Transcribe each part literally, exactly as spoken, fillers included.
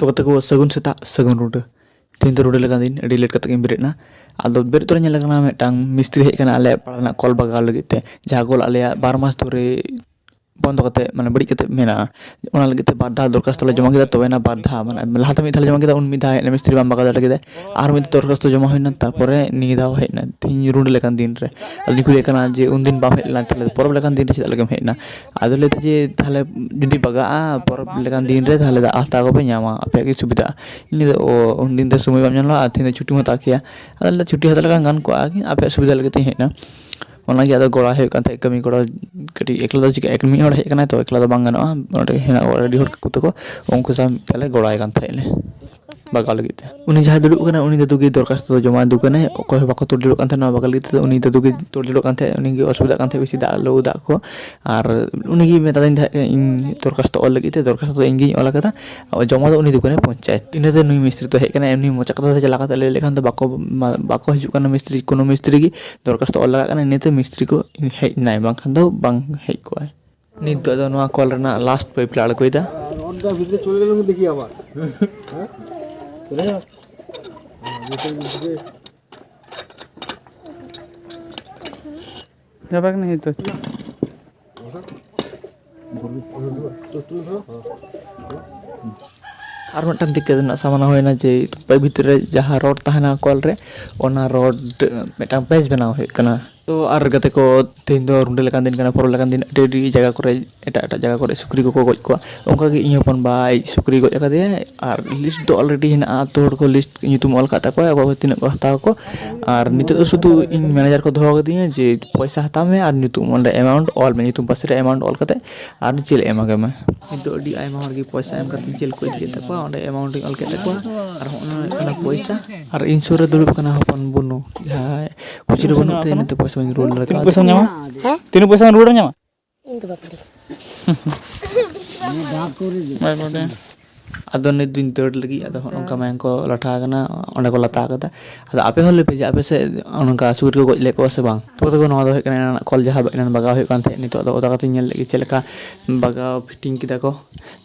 ᱛᱚ ᱜᱟᱛᱮ ᱠᱚ, ᱥᱟᱹᱜᱩᱱ ᱥᱮᱛᱟᱜ, ᱥᱟᱹᱜᱩᱱ ᱨᱩᱰᱟᱹ᱾ ᱛᱮᱦᱮᱧ ᱫᱚ ᱨᱩᱰᱟᱹ ᱞᱮᱠᱟᱱ ᱫᱤᱱ, ᱟᱹᱰᱤ ᱞᱮᱴ ᱠᱟᱛᱮ ᱜᱤᱧ ᱵᱮᱨᱮᱫ ᱮᱱᱟ᱾ ᱟᱫᱚ ᱵᱮᱨᱮᱫ ᱛᱚᱨᱟ ᱧᱮᱞ ᱟᱠᱟᱱᱟ, ᱢᱤᱫᱴᱟᱝ ᱢᱤᱥᱛᱨᱤ ᱦᱮᱡ ᱟᱠᱟᱱᱟ ᱟᱞᱮᱭᱟᱜ ᱯᱟᱲᱟ ᱨᱮᱱᱟᱜ ᱠᱚᱞ ᱵᱟᱜᱟᱣ ᱞᱟᱹᱜᱤᱫ ᱛᱮ, ᱡᱟᱦᱟᱸ ᱠᱚᱞ ᱟᱞᱮᱭᱟᱜ ᱵᱟᱨ ᱢᱟᱥ ᱫᱷᱚᱨᱮ ᱵᱚᱱᱫᱚ ᱠᱟᱛᱮ, ᱢᱟᱱᱮ ᱵᱟᱹᱲᱤᱡ ᱠᱟᱛᱮ ᱢᱮᱱᱟᱜᱼᱟ᱾ ᱚᱱᱟ ᱞᱟᱹᱜᱤᱫ ᱛᱮ ᱵᱟᱨ ᱫᱷᱟᱣ ᱫᱚᱨᱠᱷᱟᱥᱛᱚ ᱞᱮ ᱡᱚᱢᱟ ᱠᱮᱫᱟ, ᱛᱚᱵᱮ ᱮᱱᱟ ᱵᱟᱨ ᱫᱷᱟᱣ, ᱢᱟᱱᱮ ᱞᱟᱦᱟᱛᱮ ᱢᱤᱫ ᱫᱷᱟᱣ ᱞᱮ ᱡᱚᱢᱟ ᱠᱮᱫᱟ, ᱩᱱ ᱢᱤᱫ ᱫᱷᱟᱣ ᱦᱮᱡ ᱮᱱᱟ ᱢᱤᱥᱛᱨᱤ, ᱵᱟᱢ ᱵᱟᱜᱟᱣ ᱫᱟᱲᱮ ᱠᱮᱫᱟ᱾ ᱟᱨ ᱢᱤᱫ ᱫᱷᱟᱣ ᱫᱚᱨᱠᱷᱟᱥᱛᱚ ᱡᱚᱢᱟ ᱦᱩᱭᱱᱟ, ᱛᱟᱨᱯᱚᱨᱮ ᱱᱤᱭᱟᱹ ᱫᱷᱟᱣ ᱦᱮᱡ ᱮᱱᱟ, ᱛᱮᱦᱮᱧ ᱨᱩᱰᱟᱹ ᱞᱮᱠᱟᱱ ᱫᱤᱱ ᱨᱮ᱾ ᱟᱫᱚᱧ ᱠᱩᱞᱤᱭᱮ ᱠᱟᱱᱟ ᱡᱮ, "ᱩᱱᱫᱤᱱ ᱵᱟᱢ ᱦᱮᱡ ᱞᱮᱱᱟ, ᱛᱟᱦᱞᱮ ᱯᱚᱨᱚᱵᱽ ᱞᱮᱠᱟᱱ ᱫᱤᱱ ᱨᱮ ᱪᱮᱫᱟᱜ ᱞᱟᱹᱜᱤᱫ ᱮᱢ ᱦᱮᱡ ᱮᱱᱟ?" ᱟᱫᱚ ᱞᱟᱹᱭᱫᱟ ᱡᱮ, "ᱛᱟᱦᱞᱮ ᱡᱩᱫᱤ ᱵᱟᱜᱟᱜᱼᱟ ᱯᱚᱨᱚᱵᱽ ᱞᱮᱠᱟᱱ ᱫᱤᱱ ᱨᱮ, ᱛᱟᱦᱞᱮ ᱫᱟᱜ ᱦᱟᱛᱟᱣ ᱠᱚᱯᱮ ᱧᱟᱢᱟ, ᱟᱯᱮᱭᱟᱜ ᱜᱮ ᱥᱩᱵᱤᱫᱷᱟᱜᱼᱟ᱾" ᱤᱧ ᱞᱟᱹᱭᱫᱟ, "ᱚ, ᱩᱱᱫᱤᱱ ᱫᱚ ᱥᱚᱢᱚᱭ ᱵᱟᱢ ᱧᱟᱢ ᱞᱮᱫᱟ, ᱟᱨ ᱛᱮᱦᱮᱧ ᱫᱚ ᱪᱷᱩᱴᱤᱢ ᱦᱟᱛᱟᱣ ᱠᱮᱭᱟ?" ᱟᱫᱚ ᱞᱟᱹᱭᱫᱟ, "ᱪᱷᱩᱴᱤ ᱦᱟᱛᱟᱣ ᱞᱮᱠᱷᱟᱱ ᱜᱟᱱ ᱠᱚᱜᱼᱟ, ᱟᱯᱮᱭᱟᱜ ᱥᱩᱵᱤᱫᱷᱟ ᱞᱟᱹᱜᱤᱫ ᱛᱤᱧ ᱦᱮᱡ ᱮᱱᱟ᱾" ᱚᱱᱟᱜᱮ ᱟᱫᱚ ᱜᱚᱲᱚ ᱦᱩᱭᱩᱜ ᱠᱟᱱ ᱛᱟᱦᱮᱸᱫ, ᱠᱟᱹᱢᱤ ᱜᱚᱲᱚ᱾ ᱠᱟᱹᱴᱤᱡ ᱮᱠᱞᱟ ᱫᱚ ᱪᱤᱠᱟᱹ, ᱮᱠ-, ᱢᱤᱫ ᱦᱚᱲ ᱦᱮᱡ ᱟᱠᱟᱱᱟᱭ ᱛᱚ, ᱮᱠᱞᱟ ᱫᱚ ᱵᱟᱝ ᱜᱟᱱᱚᱜᱼᱟ᱾ ᱚᱸᱰᱮ ᱦᱮᱱᱟᱜ ᱠᱚᱣᱟ ᱟᱹᱰᱤ ᱦᱚᱲ ᱠᱟᱠᱩ ᱛᱟᱠᱚ, ᱩᱱᱠᱩ ᱥᱟᱶ ᱢᱤᱫ ᱛᱮᱞᱮ ᱜᱚᱲᱚ ᱟᱭ ᱠᱟᱱ ᱛᱟᱦᱮᱸᱫ ᱞᱮ ᱵᱟᱜᱟᱣ ᱞᱟᱹᱜᱤᱫ ᱛᱮ᱾ ᱩᱱᱤ ᱡᱟᱦᱟᱸᱭ ᱫᱩᱲᱩᱵ ᱠᱟᱱᱟᱭ, ᱩᱱᱤ ᱫᱟᱫᱩ ᱜᱮ ᱫᱚᱨᱠᱷᱟᱥᱛᱚ ᱫᱚ ᱡᱚᱢᱟ ᱫᱩ ᱠᱟᱱᱟᱭ, ᱚᱠᱚᱭ ᱦᱚᱸ ᱵᱟᱠᱚ ᱛᱩᱲ ᱡᱩᱲᱩᱜ ᱠᱟᱱ ᱛᱟᱦᱮᱸᱫ ᱱᱚᱣᱟ ᱵᱟᱜᱟᱣ ᱞᱟᱹᱜᱤᱫ ᱛᱮᱫᱚ, ᱩᱱᱤ ᱫᱟᱫᱩ ᱜᱮ ᱛᱩᱲ ᱡᱩᱲᱩᱜ ᱠᱟᱱ ᱛᱟᱦᱮᱸᱫ, ᱩᱱᱤ ᱜᱮ ᱚᱥᱩᱵᱤᱫᱷᱟᱜ ᱠᱟᱱ ᱛᱟᱦᱮᱸᱫ ᱵᱮᱥᱤ ᱫᱟᱜ, ᱞᱟᱹᱣ ᱫᱟᱜ ᱠᱚ᱾ ᱟᱨ ᱩᱱᱤ ᱜᱮ ᱢᱮᱛᱟᱫᱤᱧ ᱛᱟᱦᱮᱸᱫ, ᱤᱧ ᱫᱚᱨᱠᱷᱟᱥᱛᱚ ᱚᱞ ᱞᱟᱹᱜᱤᱫ ᱛᱮ, ᱫᱚᱨᱠᱷᱟᱥᱛᱚ ᱫᱚ ᱤᱧ ᱜᱤᱧ ᱚᱞ ᱟᱠᱟᱫᱟ, ᱡᱚᱢᱟ ᱫᱚ ᱩᱱᱤ ᱫᱩ ᱠᱟᱱᱟᱭ ᱯᱚᱧᱪᱟᱭᱮᱛ᱾ ᱤᱱᱟᱹᱛᱮ ᱱᱩᱭ ᱢᱤᱥᱛᱨᱤ ᱫᱚ ᱦᱮᱡ ᱠᱟᱱᱟᱭ, ᱮᱢᱱᱤ ᱢᱚᱪᱟ ᱠᱟᱛᱷᱟ ᱛᱮ ᱪᱟᱞᱟᱣ ᱠᱟᱛᱮ ᱞᱟᱹᱭ ᱞᱮᱠᱷᱟᱱ ᱫᱚ ᱵᱟᱠᱚ, ᱢᱟ-, ᱵᱟᱠᱚ ᱦᱤᱡᱩᱜ ᱠᱟᱱᱟ ᱢᱤᱥᱛᱨᱤ, ᱠᱳᱱᱳ ᱢᱤᱥᱛᱨᱤ ᱜᱮ᱾ ᱫᱚᱨᱠᱷᱟᱥᱛᱚ ᱚᱞ ᱞᱟᱜᱟᱜ ᱠᱟᱱᱟ, ᱤᱱᱟᱹᱛᱮ ᱢᱤᱥᱛᱨᱤ ᱠᱚ ᱦᱮᱡ ᱮᱱᱟᱭ, ᱵᱟᱝᱠᱷᱟᱱ ᱫᱚ ᱵᱟᱝ ᱦᱮᱡ ᱠᱚᱜᱼᱟᱭ᱾ ᱱᱤᱛ ᱫᱚ ᱟᱫᱚ ᱱᱚᱣᱟ ᱠᱚᱞ ᱨᱮᱱᱟᱜ ᱞᱟᱥᱴ ᱯᱟᱭᱤᱯ ᱞᱮ ᱟᱬᱜᱚᱭᱮᱫᱟ᱾ ᱨᱚᱰ ᱫᱚ ᱵᱷᱤᱛᱨᱤ ᱪᱚᱞᱮ ᱜᱮᱞᱚ ᱫᱮᱠᱷᱤ ᱟᱵᱟᱨ᱾ ᱦᱮᱸ? ᱦᱮᱸ? ᱵᱷᱤᱛᱨᱤ, ᱵᱷᱤᱛᱨᱤ᱾ ᱡᱟᱵᱟᱠ ᱱᱟᱦᱤ ᱛᱚ᱾ ᱟᱨ ᱢᱤᱫᱴᱟᱝ ᱫᱤᱠᱠᱟᱛ ᱨᱮᱱᱟᱜ ᱥᱟᱢᱟᱱᱟ ᱦᱩᱭᱱᱟ ᱡᱮ, ᱯᱟᱭᱤᱯ ᱵᱷᱤᱛᱨᱤ ᱨᱮ ᱡᱟᱦᱟᱸ ᱨᱚᱰ ᱛᱟᱦᱮᱱᱟ ᱠᱚᱞ ᱨᱮ, ᱚᱱᱟ ᱨᱚᱰ ᱢᱤᱫᱴᱟᱝ ᱯᱮᱪ ᱵᱮᱱᱟᱣ ᱦᱩᱭᱩᱜ ᱠᱟᱱᱟ᱾ ᱛᱚ ᱟᱨ ᱜᱟᱛᱮ ᱠᱚ, ᱛᱮᱦᱮᱧ ᱫᱚ ᱨᱩᱸᱰᱟᱹ ᱞᱮᱠᱟᱱ ᱫᱤᱱ ᱠᱟᱱᱟ, ᱯᱚᱨᱚᱵᱽ ᱞᱮᱠᱟᱱ ᱫᱤᱱ, ᱟᱹᱰᱤ ᱟᱹᱰᱤ ᱡᱟᱭᱜᱟ ᱠᱚᱨᱮ, ᱮᱴᱟᱜ ᱮᱴᱟᱜ ᱡᱟᱭᱜᱟ ᱠᱚᱨᱮ ᱥᱩᱠᱨᱤ ᱠᱚᱠᱚ ᱜᱚᱡ ᱠᱚᱣᱟ᱾ ᱚᱱᱠᱟᱜᱮ ᱤᱧ ᱦᱚᱯᱚᱱ ᱵᱟ ᱟᱡ ᱥᱩᱠᱨᱤ ᱜᱚᱡ ᱟᱠᱟᱫᱮᱭᱟᱭ, ᱟᱨ ᱞᱤᱥᱴ ᱫᱚ ᱚᱞᱨᱮᱰᱤ ᱦᱮᱱᱟᱜᱼᱟ, ᱟᱹᱛᱩ ᱦᱚᱲ ᱠᱚ ᱞᱤᱥᱴ ᱧᱩᱛᱩᱢ ᱚᱞ ᱟᱠᱟᱫ ᱛᱟᱠᱚᱣᱟ, ᱚᱠᱚᱭ ᱠᱚ ᱛᱤᱱᱟᱹᱜ ᱠᱚ ᱦᱟᱛᱟᱣ ᱟᱠᱚ᱾ ᱟᱨ ᱱᱤᱛᱚᱜ ᱫᱚ ᱥᱩᱫᱷᱩ ᱤᱧ ᱢᱮᱱᱮᱡᱟᱨ ᱠᱚ ᱫᱚᱦᱚ ᱠᱟᱫᱤᱧᱟ ᱡᱮ ᱯᱚᱭᱥᱟ ᱦᱟᱛᱟᱣ ᱢᱮ ᱟᱨ ᱧᱩᱛᱩᱢ ᱚᱸᱰᱮ ᱮᱢᱟᱣᱩᱱᱴ ᱚᱞ ᱢᱮ, ᱧᱩᱛᱩᱢ ᱯᱟᱥᱮ ᱨᱮ ᱮᱢᱟᱣᱩᱱᱴ ᱚᱞ ᱠᱟᱛᱮ ᱟᱨ ᱡᱮᱞ ᱮᱢᱟ ᱠᱚ ᱢᱮ᱾ ᱱᱤᱛᱚᱜ ᱟᱹᱰᱤ ᱟᱭᱢᱟ ᱦᱚᱲ ᱜᱮ ᱯᱚᱭᱥᱟ ᱮᱢ ᱠᱟᱛᱮ ᱡᱮᱞ ᱠᱚ ᱤᱫᱤᱭᱮᱫ ᱛᱟᱠᱚᱣᱟ, ᱚᱸᱰᱮ ᱮᱢᱟᱣᱩᱱᱴ ᱤᱧ ᱚᱞ ᱠᱮᱫ ᱛᱟᱠᱚᱣᱟ᱾ ᱟᱨ ᱦᱚᱸᱜᱼᱚ ᱱᱟ ᱦᱩᱭᱩᱜ ᱠᱟᱱᱟ ᱯᱚᱭᱥᱟ᱾ ᱟᱨ ᱤᱧ ᱥᱩᱨ ᱨᱮ ᱫᱩᱲᱩᱵ ᱠᱟᱱᱟ ᱦᱚᱯᱚᱱ ᱵᱩᱱᱩ, ᱡᱟᱦᱟᱸᱭ ᱠᱩᱪᱤ ᱨᱮ ᱵᱟᱹᱱᱩᱜ ᱛᱮ ᱤᱱᱟᱹᱛᱮ ᱯᱚᱭᱥᱟ ᱵᱟᱹᱧ ᱨᱩᱣᱟᱹᱲ ᱫᱟᱲᱮ ᱛᱤᱱᱟᱹᱜ ᱠᱟᱣᱫᱟ᱾ ᱯᱚᱭᱥᱟᱢ ᱧᱟᱢᱟ? ᱦᱮᱸ? ᱛᱤᱱᱟᱹᱜ ᱯᱚᱭᱥᱟᱢ ᱨᱩᱣᱟᱹᱲ ᱧᱟᱢᱟ? ᱤᱧ ᱫᱚ ᱵᱟᱹᱧ ᱵᱟᱰᱟᱭᱟ᱾ ᱵᱟᱭ ᱵᱟᱰᱟᱭᱟ᱾ ᱟᱫᱚ ᱱᱤᱛ ᱫᱚᱧ ᱫᱟᱹᱲ ᱞᱟᱹᱜᱤᱫ, ᱟᱫᱚ ᱦᱚᱸᱜᱼᱚ ᱱᱚᱝᱠᱟ ᱢᱟᱭᱟᱝ ᱠᱚ ᱞᱟᱴᱷᱟ ᱟᱠᱟᱱᱟ, ᱚᱸᱰᱮ ᱠᱚ ᱞᱟᱛᱟ ᱟᱠᱟᱫᱟ᱾ ᱟᱫᱚ ᱟᱯᱮ ᱦᱚᱸ ᱞᱟᱹᱭ ᱯᱮ ᱡᱮ ᱟᱯᱮ ᱥᱮᱫ ᱱᱚᱝᱠᱟ ᱥᱩᱠᱨᱤ ᱠᱚ ᱜᱚᱡ ᱞᱮᱫ ᱠᱚᱣᱟ ᱥᱮ ᱵᱟᱝ? ᱛᱚ ᱛᱟᱠᱚ, ᱱᱚᱣᱟ ᱫᱚ ᱦᱩᱭᱩᱜ ᱠᱟᱱᱟ ᱮᱱᱟᱱᱟᱜ ᱠᱚᱞ, ᱡᱟᱦᱟᱸ ᱮᱱᱟᱱ ᱵᱟᱜᱟᱣ ᱦᱩᱭᱩᱜ ᱠᱟᱱ ᱛᱟᱦᱮᱸᱫ, ᱱᱤᱛᱚᱜ ᱫᱚ ᱚᱛᱟ ᱠᱟᱛᱮᱧ ᱧᱮᱞ ᱞᱮᱫ ᱜᱮ ᱪᱮᱫ ᱞᱮᱠᱟ ᱵᱟᱜᱟᱣ ᱯᱷᱤᱴᱤᱝ ᱠᱮᱫᱟ ᱠᱚ᱾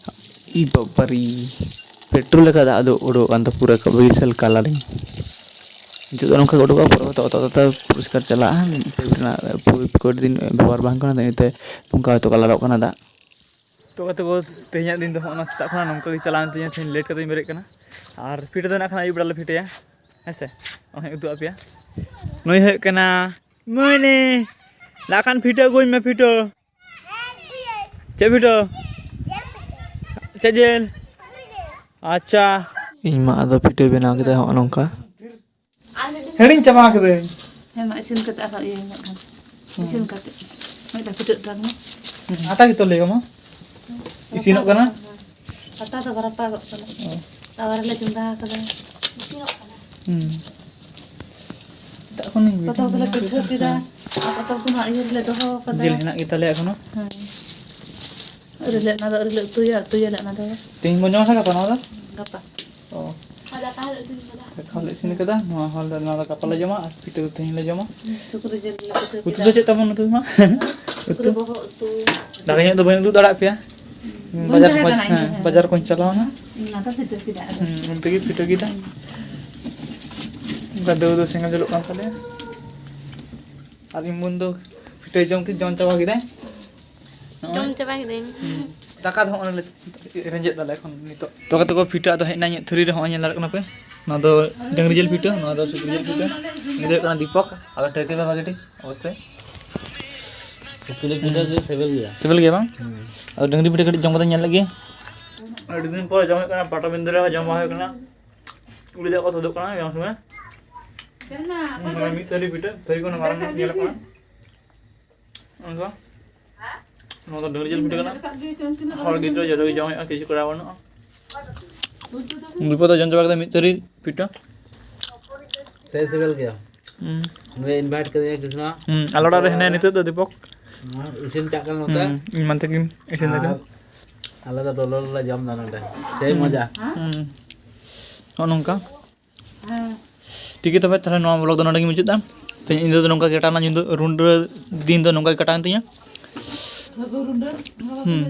ᱤ ᱵᱟᱵᱟᱨᱤ, ᱯᱮᱴᱨᱳᱞ ᱞᱮᱠᱟ ᱫᱟᱜ ᱫᱚ ᱩᱰᱩᱠᱚᱜ ᱠᱟᱱ ᱛᱟᱦᱮᱸ, ᱯᱩᱨᱟᱹ ᱵᱤᱥᱟᱞ ᱠᱟᱞᱟᱨᱤᱝ᱾ ᱱᱤᱛᱚᱜ ᱫᱚ ᱱᱚᱝᱠᱟ ᱜᱮ ᱩᱰᱩᱠᱚᱜᱼᱟ, ᱯᱚᱨᱮ ᱦᱚᱸ ᱛᱚᱛᱚ ᱛᱚᱛᱚ ᱯᱚᱨᱤᱥᱠᱟᱨ ᱪᱟᱞᱟᱜᱼᱟ᱾ ᱯᱟᱭᱤᱯ ᱨᱮᱱᱟᱜ ᱯᱟᱭᱤᱯ ᱠᱚ ᱟᱹᱰᱤ ᱫᱤᱱ ᱵᱮᱵᱚᱦᱟᱨ ᱵᱟᱝ ᱠᱟᱱᱟ, ᱤᱱᱟᱹᱛᱮ ᱱᱚᱝᱠᱟ ᱦᱚᱭᱛᱳ ᱠᱟᱞᱟᱨᱚᱜ ᱠᱟᱱᱟ ᱫᱟᱜ᱾ ᱛᱚ ᱜᱟᱛᱮ ᱠᱚ, ᱛᱮᱦᱮᱧᱟᱜ ᱫᱤᱱ ᱫᱚ ᱦᱚᱸᱜᱼᱚ ᱱᱟ ᱥᱮᱛᱟᱜ ᱠᱷᱚᱱᱟᱜ ᱱᱚᱝᱠᱟ ᱜᱮ ᱪᱟᱞᱟᱣᱮᱱ ᱛᱤᱧᱟᱹ᱾ ᱛᱮᱦᱮᱧ ᱞᱮᱴ ᱠᱟᱛᱮᱧ ᱵᱮᱨᱮᱫ ᱠᱟᱱᱟ, ᱟᱨ ᱯᱤᱴᱷᱟᱹ ᱫᱚ ᱱᱟᱜ ᱠᱷᱟᱱ ᱟᱹᱭᱩᱵ ᱵᱮᱲᱟ ᱞᱮ ᱯᱤᱴᱷᱟᱹᱭᱟ, ᱦᱮᱸ ᱥᱮ? ᱚᱱᱟᱧ ᱩᱫᱩᱜ ᱟᱯᱮᱭᱟ᱾ ᱱᱩᱭ ᱦᱩᱭᱩᱜ ᱠᱟᱱᱟ ᱢᱟᱹᱱᱤ᱾ ᱞᱟᱜ ᱠᱷᱟᱱ ᱯᱤᱴᱷᱟᱹ ᱟᱹᱜᱩᱧ ᱢᱮ, ᱯᱤᱴᱷᱟᱹ᱾ ᱪᱮᱫ ᱯᱤᱴᱷᱟᱹ? ᱪᱮᱫ ᱡᱤᱞ? ᱟᱪᱪᱷᱟ᱾ ᱤᱧ ᱢᱟ ᱟᱫᱚ ᱯᱤᱴᱷᱟᱹ ᱵᱮᱱᱟᱣ ᱠᱮᱫᱟᱭ ᱦᱚᱸᱜᱼᱚ ᱱᱚᱝᱠᱟ᱾ ᱦᱤᱲᱤᱧ ᱪᱟᱵᱟ ᱠᱟᱹᱫᱟᱹᱧ᱾ ᱦᱮᱸ ᱢᱟ, ᱤᱥᱤᱱ ᱠᱟᱛᱮ ᱟᱨᱦᱚᱸ ᱤᱭᱟᱹᱧ ᱢᱮ ᱠᱷᱟᱱ᱾ ᱦᱩᱸ᱾ ᱤᱥᱤᱱ ᱠᱟᱛᱮ ᱢᱤᱫ ᱫᱷᱟᱣ ᱯᱤᱴᱷᱟᱹ ᱚᱴᱟᱝ ᱢᱮ᱾ ᱦᱩᱸ, ᱟᱴᱟ ᱜᱮᱛᱚ ᱞᱟᱹᱭ ᱢᱟ᱾ ᱤᱥᱤᱱᱚᱜ ᱠᱟᱱᱟ? ᱦᱮᱸ᱾ ᱟᱴᱟ ᱫᱚ ᱨᱟᱯᱟᱜᱚᱜ ᱠᱟᱱᱟ᱾ ᱚ᱾ ᱛᱟᱣᱟ ᱨᱮᱞᱮ ᱪᱚᱸᱫᱟ ᱟᱠᱟᱫᱟ᱾ ᱤᱥᱤᱱᱚᱜ ᱠᱟᱱᱟ᱾ ᱦᱩᱸ᱾ ᱫᱟᱜ ᱠᱷᱚᱱ ᱯᱟᱛᱲᱟ ᱫᱚᱞᱮ ᱯᱤᱴᱷᱟᱹ ᱠᱮᱫᱟ᱾ ᱟᱨ ᱯᱟᱛᱲᱟ ᱠᱚ ᱱᱟᱜ ᱤᱭᱟᱹ ᱨᱮᱞᱮ ᱫᱚᱦᱚ ᱠᱟᱫᱟ᱾ ᱡᱤᱞ ᱦᱮᱱᱟᱜ ᱜᱮᱛᱟᱞᱮᱭᱟ ᱮᱠᱷᱚᱱᱳ᱾ ᱦᱮᱸ᱾ ᱟᱹᱣᱨᱤ ᱞᱮ, ᱚᱱᱟ ᱫᱚ ᱟᱹᱣᱨᱤ ᱞᱮ ᱩᱛᱩᱭᱟ, ᱩᱛᱩᱭᱟᱞᱮ ᱚᱱᱟ ᱫᱚ᱾ ᱛᱮᱦᱮᱧ ᱵᱚᱱ ᱡᱚᱢᱟ ᱥᱮ ᱜᱟᱯᱟ ᱱᱚᱣᱟ ᱫᱚ? ᱜᱟᱯᱟ᱾ ᱚ᱾ ᱟᱨ ᱫᱟᱠᱟ ᱦᱚᱸᱞᱮ ᱤᱥᱤᱱ ᱠᱟᱫᱟ᱾ ᱫᱟᱠᱟ ᱦᱚᱸᱞᱮ ᱤᱥᱤᱱ ᱠᱟᱫᱟ, ᱱᱚᱣᱟ ᱦᱚᱸᱞᱮ, ᱱᱚᱣᱟ ᱫᱚ ᱜᱟᱯᱟ ᱞᱮ ᱡᱚᱢᱟ, ᱟᱨ ᱯᱤᱴᱷᱟᱹ ᱫᱚ ᱛᱮᱦᱮᱧ ᱞᱮ ᱡᱚᱢᱟ᱾ ᱥᱩᱠᱨᱤ ᱡᱤᱞ ᱞᱮ ᱯᱤᱴᱷᱟᱹ ᱩᱛᱩ ᱠᱮᱫᱟ᱾ ᱫᱚ ᱪᱮᱫ ᱛᱟᱵᱚᱱ ᱩᱛᱩ ᱢᱟ? ᱥᱩᱠᱨᱤ ᱩᱛᱩ? ᱵᱚᱦᱚᱜ ᱩᱛᱩ᱾ ᱫᱟᱠᱟ ᱧᱚᱜ ᱫᱚ ᱵᱟᱹᱧ ᱩᱫᱩᱜ ᱫᱟᱲᱮᱭᱟᱜ ᱯᱮᱭᱟ᱾ ᱵᱟᱹᱧ ᱵᱟᱡᱟᱨ ᱛᱟᱦᱮᱸ ᱵᱟᱡ-, ᱠᱟᱱᱟ ᱤᱧ ᱦᱮᱸ, ᱫᱚ᱾ ᱵᱟᱡᱟᱨ ᱠᱚᱧ ᱪᱟᱞᱟᱣᱱᱟ᱾ ᱚᱱᱟ ᱫᱚ ᱯᱤᱴᱷᱟᱹ ᱠᱮᱫᱟ ᱟᱫᱚ᱾ ᱦᱩᱸ, ᱚᱱᱛᱮ ᱜᱮ ᱯᱤᱴᱷᱟᱹ ᱠᱮᱫᱟ᱾ ᱚᱱᱠᱟ ᱫᱟᱹᱣ ᱫᱚ ᱥᱮᱸᱜᱮᱞ ᱡᱚᱞᱚᱜ ᱠᱟᱱ ᱛᱟᱞᱮᱭᱟ᱾ ᱟᱨ ᱤᱧ ᱵᱚᱱ ᱫᱚ ᱯᱤᱴᱷᱟᱹ ᱡᱚᱢ ᱛᱮ ᱡᱚᱢ ᱪᱟᱵᱟ ᱠᱮᱫᱟᱭ᱾ ᱱᱚᱜᱼᱚᱭ᱾ ᱡᱚᱢ ᱪᱟᱵᱟ ᱠᱤᱫᱟᱹᱧ᱾ ᱦᱩᱸ᱾ ᱫᱟᱠᱟ ᱫᱚ ᱦᱚᱸᱜᱼᱚᱭ ᱞᱮ ᱨᱮᱸᱡᱮᱫ ᱫᱟᱞᱮ ᱮᱠᱷᱚᱱ ᱱᱤᱛᱚᱜ᱾ ᱛᱚ ᱜᱟᱛᱮ ᱠᱚ, ᱯᱤᱴᱷᱟᱹ ᱟᱫᱚ ᱦᱮᱡ ᱮᱱᱟ ᱤᱧᱟᱹᱜ ᱛᱷᱟᱹᱨᱤ ᱨᱮ, ᱦᱚᱸᱜᱼᱚᱭ ᱧᱮᱞ ᱫᱟᱲᱮᱭᱟᱜ ᱠᱟᱱᱟ ᱯᱮ᱾ ᱱᱚᱣᱟ ᱫᱚ ᱰᱟᱹᱝᱨᱤ ᱡᱤᱞ ᱯᱤᱴᱷᱟᱹ, ᱱᱚᱣᱟ ᱫᱚ ᱥᱩᱠᱨᱤ ᱡᱤᱞ ᱯᱤᱴᱷᱟᱹ᱾ ᱩᱱᱤ ᱫᱚ ᱦᱩᱭᱩᱜ ᱠᱟᱱᱟ ᱫᱤᱯᱚᱠ, ᱟᱫᱚ ᱴᱷᱟᱹᱣᱠᱟᱹᱭ ᱯᱮ ᱵᱷᱟᱜᱮ ᱴᱷᱤᱠ ᱚᱵᱚᱥᱥᱳᱭ᱾ ᱥᱩᱠᱨᱤ ᱡᱤᱞ ᱯᱤᱴᱷᱟᱹ ᱫᱚ ᱥᱤᱵᱤᱞ ᱜᱮᱭᱟ᱾ ᱥᱤᱵᱤᱞ ᱜᱮᱭᱟ ᱵᱟᱝ? ᱦᱩᱸ᱾ ᱟᱫᱚ ᱰᱟᱹᱝᱨᱤ ᱯᱤᱴᱷᱟᱹ ᱠᱟᱹᱴᱤᱡ ᱡᱚᱢ ᱠᱟᱛᱮ ᱧᱮᱞ ᱞᱮᱜᱮ᱾ ᱟᱹᱰᱤ ᱫᱤᱱ ᱯᱚᱨ ᱡᱚᱢ ᱦᱩᱭᱩᱜ ᱠᱟᱱᱟ, ᱯᱟᱴᱟᱵᱤᱸᱫᱷᱟᱹ ᱨᱮ ᱡᱚᱢ ᱵᱟᱝ ᱦᱩᱭᱩᱜ ᱠᱟᱱᱟ᱾ ᱩᱞᱤ ᱫᱟᱜ ᱠᱚ ᱛᱩᱫᱩᱜ ᱠᱟᱱᱟ ᱡᱚᱢ ᱥᱚᱢᱚᱭ᱾ ᱢᱤᱫ ᱛᱷᱟᱹᱨᱤ ᱯᱤᱴᱷᱟᱹ, ᱛᱷᱟᱹᱨᱤ ᱠᱚ ᱢᱟᱨᱟᱝ ᱧᱚᱜ ᱧᱮᱞᱚᱜ ᱠᱟᱱᱟ᱾ ᱚᱱᱠᱟ᱾ ᱱᱚᱣᱟ ᱫᱚ ᱰᱟᱹᱝᱨᱤ ᱡᱤᱞ ᱯᱤᱴᱷᱟᱹ ᱠᱟᱱᱟ᱾ ᱦᱚᱲ ᱜᱤᱫᱽᱨᱟᱹ ᱡᱚᱛᱚ ᱜᱮ ᱡᱚᱢ ᱦᱩᱭᱩᱜᱼᱟ, ᱠᱤᱪᱷᱩ ᱠᱚᱨᱟᱣ ᱵᱟᱹᱱᱩᱜᱼᱟ᱾ ᱫᱤᱯᱚᱠ ᱫᱚ ᱡᱚᱢ ᱪᱟᱵᱟ ᱠᱮᱫᱟ ᱢᱤᱫ ᱛᱷᱟᱹᱨᱤ ᱯᱤᱴᱷᱟᱹ᱾ ᱥᱮ ᱥᱤᱵᱤᱞ ᱜᱮᱭᱟ᱾ ᱦᱩᱸ᱾ ᱱᱩᱭᱮ invite ᱠᱟᱫᱤᱧᱟ ᱠᱨᱤᱥᱱᱟ᱾ ᱦᱩᱸ, ᱟᱞᱮ ᱚᱲᱟᱜ ᱨᱮ ᱦᱮᱱᱟᱭᱟ ᱱᱤᱛᱚᱜ ᱫᱚ ᱫᱤᱯᱚᱠ᱾ ᱦᱩᱸ, ᱤᱥᱤᱱ ᱪᱟᱜ ᱠᱟᱱᱟ ᱱᱚᱛᱮ᱾ ᱦᱩᱸ, ᱤᱧ ᱢᱟ ᱛᱟᱹᱠᱤᱱ ᱤᱥᱤᱱ ᱫᱟᱠᱤᱱ᱾ ᱟᱨ ᱟᱞᱮ ᱫᱚ ᱞᱚᱞᱚ ᱞᱮ ᱡᱚᱢ ᱫᱟ ᱱᱚᱰᱮ᱾ ᱥᱮᱭ ᱦᱩᱸ᱾ ᱢᱚᱡᱟ᱾ ᱦᱩᱸ᱾ ᱱᱚᱜᱼᱚ ᱱᱚᱝᱠᱟ᱾ ᱦᱮᱸ᱾ ᱴᱷᱤᱠ ᱜᱮᱭᱟ, ᱛᱚᱵᱮ ᱛᱟᱦᱞᱮ ᱱᱚᱣᱟ vlog ᱫᱚ ᱱᱚᱰᱮ ᱜᱮ ᱢᱩᱪᱟᱹᱫ ᱫᱟ᱾ ᱛᱮᱦᱮᱧ ᱧᱤᱫᱟᱹ ᱫᱚ ᱱᱚᱝᱠᱟ ᱜᱮ ᱠᱟᱴᱟᱣᱱᱟ, ᱧᱤᱫᱟᱹ ᱨᱩᱸᱰᱟᱹ ᱫᱤᱱ ᱫᱚ ᱱᱚᱝᱠᱟ ᱜᱮ ᱠᱟᱴᱟᱣᱮᱱ ᱛᱤᱧᱟ᱾ ᱦᱩᱸ᱾